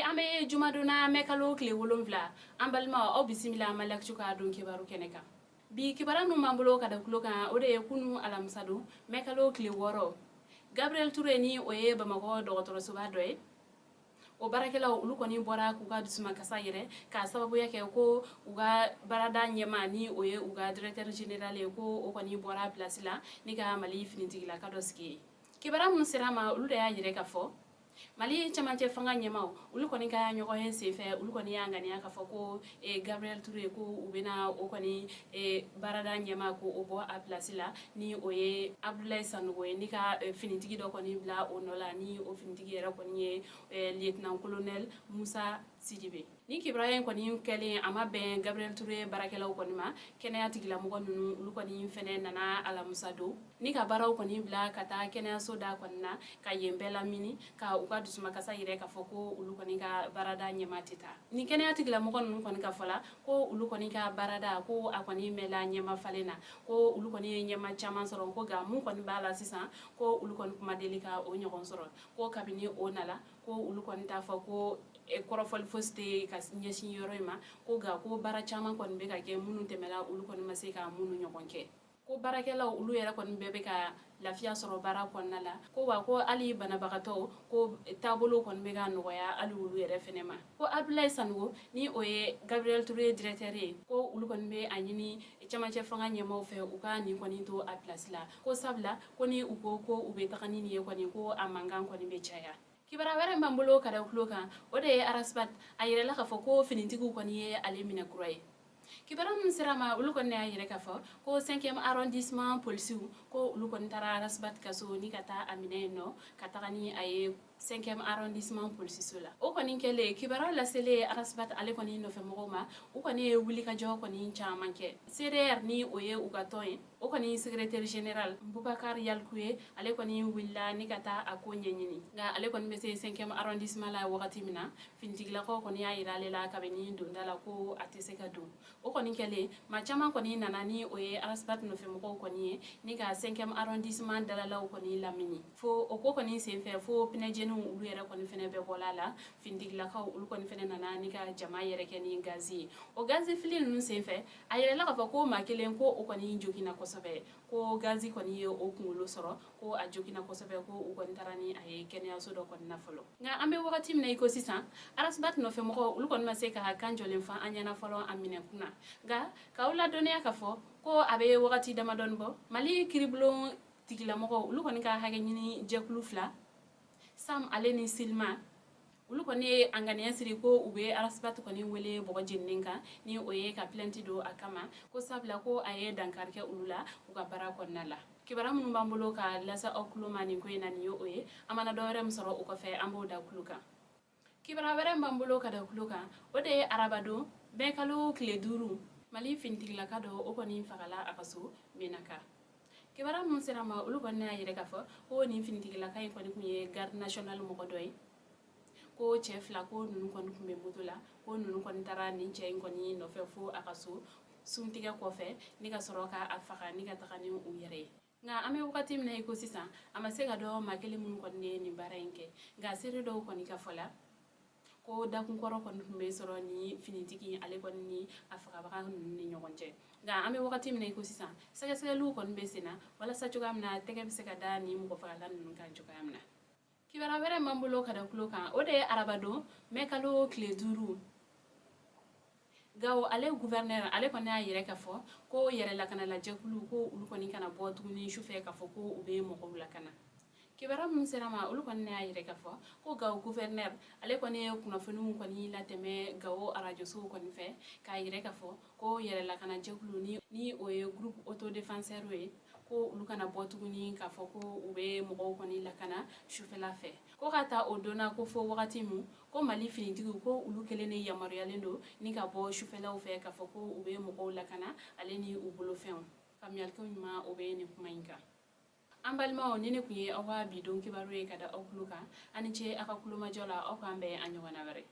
An bɛ jumadon na, mɛ kalo tile 7. An balimaw, aw bisimila Mali Actu ka don kibaru kɛnɛ kan. Bi kibaruya min b'an bolo ka da tulo kan, o de ye kunu alamisadon, mɛ kalo tile 6, Gabriel Touré, ni o ye Bamakɔ dɔgɔtɔrɔsoba dɔ ye, o baarakɛlaw, olu kɔni bɔra k'u ka dusumakasa yɛrɛ k'a sababuya kɛ ko u ka baarada ɲɛma, ni o ye u ka directeur général ye, ko o kɔni bɔra place la ni ka Mali finitigilaka dɔ sigi yen. Kibaruya min sera ma, olu de y'a yɛrɛ ka fɔ Mali camancɛ fanga ɲɛmaw, olu kɔni ka ɲɔgɔn ye senfɛ, olu kɔni y'a ŋaniya k'a fɔ ko Gabriel Touré, ko u bɛna o kɔni baarada ɲɛma, ko o bɔ a place la, ni o ye Abdoulaye Sanogo ye, ni ka finitigi dɔ kɔni bila o nɔ la, ni o finitigi yɛrɛ kɔni ye lieutenant colonel Musa Sidibe. Ni kibaruya in kɔni kɛlen, a ma bɛn Gabriel Touré baarakɛlaw kɔni ma. Kɛnɛya tigilamɔgɔ ninnu, olu kɔni fɛnɛ nana alamisa don ni ka baaraw kɔni bila ka taa kɛnɛyaso da kɔni na, ka yen bɛɛ lamini, ka u ka dusumakasa yɛrɛ k'a fɔ ko olu kɔni ka baarada ɲɛma tɛ taa. Ni kɛnɛya tigilamɔgɔ ninnu kɔni ka fɔ la, ko olu kɔni ka baarada, ko a kɔni mɛnla ɲɛma falen na, ko olu kɔni ye ɲɛma caman sɔrɔ, ko nka mun kɔni b'a la sisan, ko olu kɔni kuma deli ka o ɲɔgɔn sɔrɔ, ko kabini o nala, ko olu kɔni t'a fɔ ko kɔrɔfɔli fosi tɛ ka ɲɛsin yɔrɔ in ma, ko nka ko baara caman kɔni bɛ ka kɛ minnu tɛmɛla, olu kɔni ma se ka minnu ɲɔgɔn kɛ, ko baarakɛlaw, olu yɛrɛ kɔni bɛɛ bɛ ka lafiya sɔrɔ baara kɔnɔna la, ko wa ko hali banabagatɔw ko taabolo kɔni bɛ ka nɔgɔya hali olu yɛrɛ fɛnɛ ma. Ko Abdoulaye Sanogo, ni o ye Gabriel Touré directeur ye, ko olu kɔni bɛ a ɲini camancɛ fanga ɲɛmaw fɛ, u ka nin kɔni to a place la, ko sabula ko ni u ko ko u bɛ taga ni nin ye kɔni, ko a mankan kɔni bɛ caya. Kibaruya wɛrɛ min b'an bolo ka da tulo kan, o de ye Ras Bath, a yɛrɛla k'a fɔ ko finitigiw kɔni ye ale minɛ kura ye. Kibaruya min sera ma, olu kɔni y'a yɛrɛ k'a fɔ ko 5e arrondissement polisiw, ko olu kɔni taara Ras Bath ka so ni ka taa a minɛ yen nɔ, ka taga ni a ye 5e arrondissement polisiso la. O kɔni kɛlen, kibaruya laselen Ras Bath ale kɔni nɔfɛ mɔgɔw ma, u kɔni ye wulikajɔ kɔni caman kɛ. CDR, ni o ye u ka tɔn ye, o kɔni secrétaire général Bubakar Yalikuye, ale kɔni wulila ni ka taa a ko ɲɛɲini. Nka ale kɔni bɛ se 5e arrondissement la wagati min na, finitigilakaw kɔni y'a yira ale la kabini donda la ko a tɛ se ka don. O kɔni kɛlen, maa caman kɔni nana, ni o ye Ras Bath nɔfɛ mɔgɔw kɔni ye, ni ka 5e arrondissement dalalaw kɔni lamini. Fo o ko kɔni senfɛ, fo pinɛjeniw, olu yɛrɛ kɔni fɛnɛ bɛɛ bɔla la. Finitigilakaw, olu kɔni fɛnɛ nana ni ka jama yɛrɛ kɛ ni gazi ye. O gazi fili ninnu senfɛ, a yɛrɛla k'a fɔ ko maa kelen, ko o kɔni joginna kosɛbɛ, ko gazi kɔni ye o kunkolo sɔrɔ, ko a joginna kosɛbɛ, ko u kɔni taara ni a ye kɛnɛyaso dɔ kɔni na fɔlɔ. Nka an bɛ wagati min na i ko sisan, Ras Bath nɔfɛ mɔgɔw, olu kɔni ma se ka kan jɔlen fɔ an ɲɛna fɔlɔ a minɛ kunna. Nka k'aw ladɔnniya k'a fɔ ko a bɛ wagati damadɔni bɔ, Mali kiribulon tigilamɔgɔw, olu kɔni ka hakɛ ɲini jɛkulu fila, Sam ale ni Silima, olu kɔni ye a ŋaniya siri ko u bɛ Ras Bath kɔni wele bɔgɔ jeninen kan, ni o ye ka plainte don a kama, ko sabula ko a ye dankari kɛ olu la u ka baara kɔnɔna la. Kibaruya minnu b'an bolo ka lase aw tulo ma nin ko in na, nin ye o ye. An mana dɔ wɛrɛ min sɔrɔ o kɔfɛ, an b'o da tulo kan. Kibaruya wɛrɛ min b'an bolo ka da tulo kan, o de ye arabadon, bɛɛ kalo tile 5, Mali finitigilaka dɔ, o kɔni fagala a ka so Menaka. Kibaruya min sera ma, olu kɔni y'a yɛrɛ k'a fɔ ko nin finitigilaka in kɔni tun ye garde nationale mɔgɔ dɔ ye, ko cɛ fila, ko ninnu kɔni tun bɛ moto la, ko ninnu kɔni taara nin cɛ in kɔni nɔfɛ fo a ka so suntigɛ kɔfɛ, ni ka sɔrɔ ka a faga ni ka taga ni u yɛrɛ ye. Nka an bɛ wagati min na i ko sisan, a ma se ka dɔn maa kelen minnu kɔni ye nin baara in kɛ. Nka seere dɔw kɔni ka fɔ la, ko dakunkɔrɔ kɔni tun bɛ sɔrɔ ni finitigi ale kɔni ni a fagabaga ninnu ni ɲɔgɔn cɛ. Nka an bɛ wagati min na i ko sisan, sɛgɛsɛgɛliw kɔni bɛ sen na walasa cogoya min na tɛgɛ bɛ se ka da nin mɔgɔ fagala ninnu kan cogoya min na. Kibaruya wɛrɛ m'an bolo ka da tulo kan, o de ye arabadon, mɛ kalo tile 5, Gawo ale gouverneur, ale kɔni y'a yɛrɛ k'a fɔ ko yɛrɛ lakanalajɛkulu, ko olu kɔni kana bɔ tuguni sufɛ k'a fɔ ko u bɛ mɔgɔw lakana. Kibaruya minnu sera ma, olu kɔni y'a yɛrɛ k'a fɔ ko Gawo gouverneur, ale kɔni ye kunnafoniw kɔni latɛmɛ Gawo arajosow kɔni fɛ, k'a yɛrɛ k'a fɔ ko yɛrɛ lakanajɛkulu, ni o ye groupe autodéfenseur ye, ko olu kana bɔ tuguni k'a fɔ ko u bɛ mɔgɔw kɔni lakana sufɛla fɛ, ko ka taa o donna ko fo wagati min ko Mali finitigiw, ko olu kelen de yamaruyalen don ni ka bɔ sufɛlaw fɛ k'a fɔ ko u bɛ mɔgɔw lakana ale ni u bolofɛnw. Faamuyaliko ɲuman o bɛ nin kuma in kan. An balimaw, ni ne tun ye aw ka bi don kibaru ye ka da aw tulo kan. Aw ni ce aw ka kulomajɔ la. Aw k'an bɛn a ɲɔgɔnna wɛrɛ.